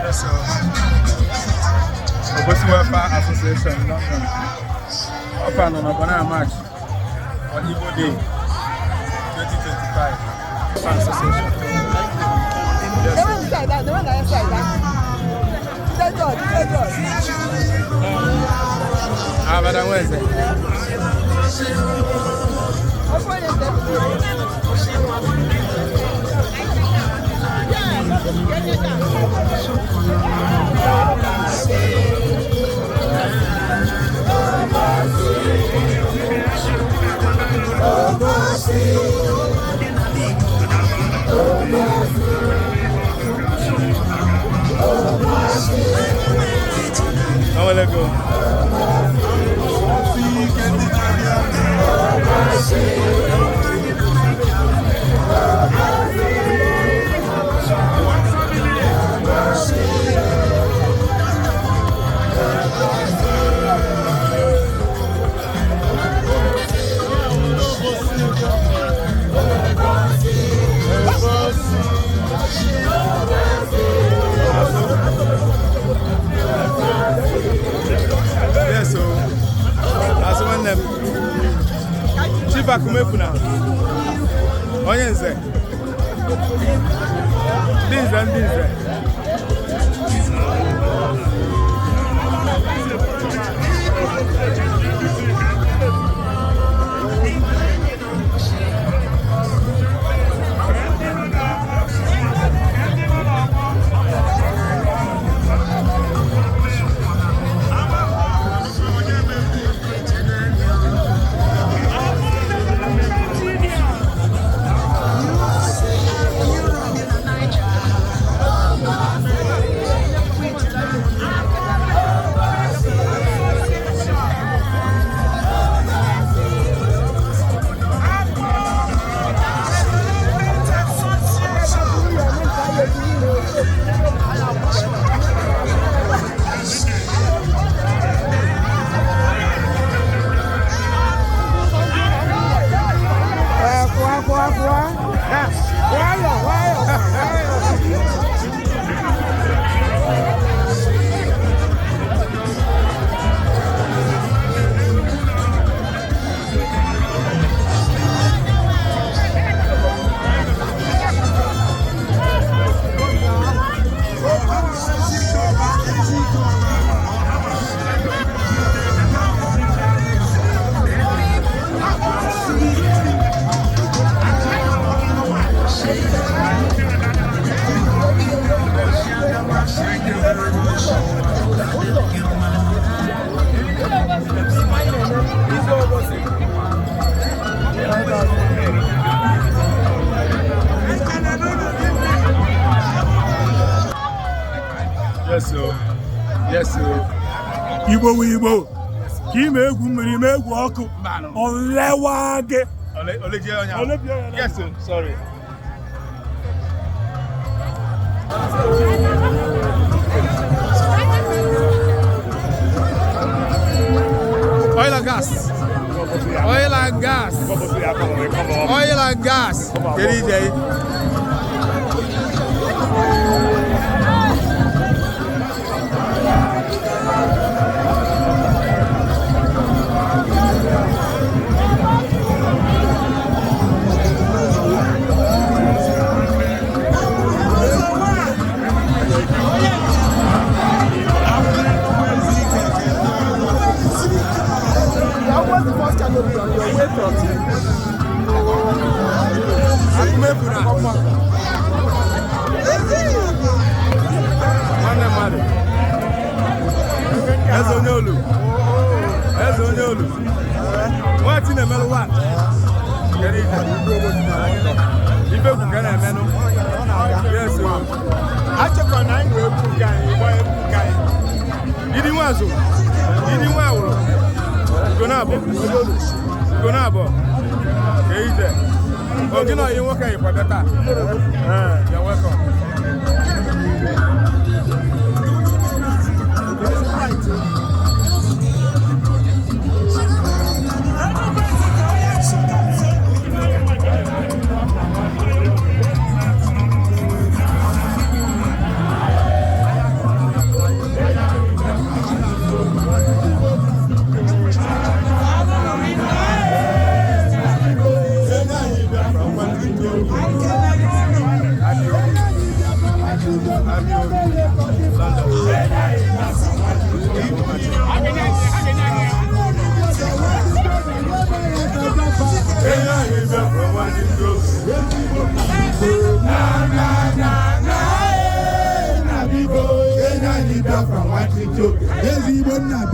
Yes, sir. Obosi Welfare Association, London. Ọfa nọ n'Ọbọna March on Igbo Day 2025. Welfare Association. Yes, The sir. one inside that, the one inside that. Jide George, Jide George. Ah, Madam Wednesday. Open it, I will let go. Yes, so that's one them. Chief Akumefuna. Onye nze. Ndị nze, ndị nze. Kwa kwa kwa. Nwayọ nwayọ nwayọ. Yes, so. Yes, so. Igbo wu Igbo ka ime egwu mmiri, ime egwu ọkụ olewa gị. Ole ole je onye. Ole bie ya. Yes, so. Sorry. Oil and gas. Oil and gas. Oil and gas. Kedu ije? Almost the first canopy on your way from. Akumefuna. Nwanne mmadụ. Eze onye olu. Eze onye olu. Nwati na-emelụ wa. Kedu ife? Ife kwu ka na-emenụ. Yes, o. Achọkwa na anyị wee egwu nke anyị, gbaa egwu nke anyị. Idi nwa azụ. Idi nwa awụrụ. Ugo na-abọ. Ugo na-abọ. Ka ije. O gị na ọyị nwoke yikwa bịa taa. Eh, you're welcome. IPOB London. Enye anyị Biafra nwanne ndị otu. Na na na na na biko, enye anyị Biafra nwantịntị oge. Ezigbo nna.